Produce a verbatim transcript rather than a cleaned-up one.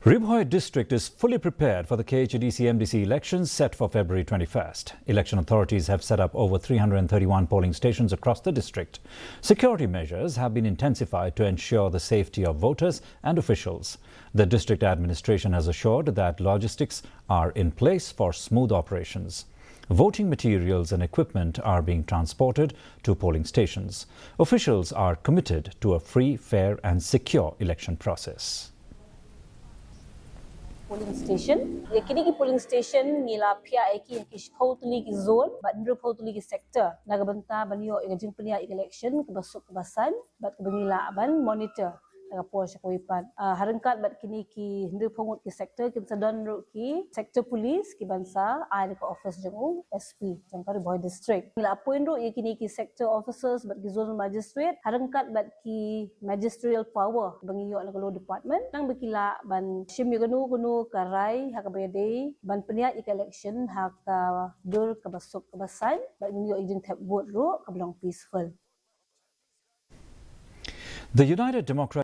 Ri Bhoi district is fully prepared for the K H A D C M D C elections set for February twenty-first. Election authorities have set up over three hundred thirty-one polling stations across the district. Security measures have been intensified to ensure the safety of voters and officials. The district administration has assured that logistics are in place for smooth operations. Voting materials and equipment are being transported to polling stations. Officials are committed to a free, fair and secure election process. Polling station. Ïa kine ki polling station ngi la phiah ïa ki ha ki shiphew tylli ki zone bad hynriewphew tylli ki sector na ka bynta ban ïoh ïa ka jingpynïaid ïa ka election kaba suk kaba saiñ bad kaba ngi lah ban monitor na ka por sha kawei pat. Ah, ha ryngkat bad kine ki hynriewphew ngut ki sector kin sa don ruh ki sector police ki ban sa ai na ka office jong u S P jong ka Ri Bhoi district. Ngi la appoint ruh ïa kine ki sector officers bad ki zonal magistrate ha ryngkat bad ki magisterial power ba ngi ïoh na ka law department, nang ba ki lah ban shim ïa kano kano ka rai ha kaba ïadei ban pynïaid ïa ka election ha ka dur kaba suk kaba saiñ bad ngin ïoh ïa ka jingthep vote ruh kaba long peaceful. The United Democratic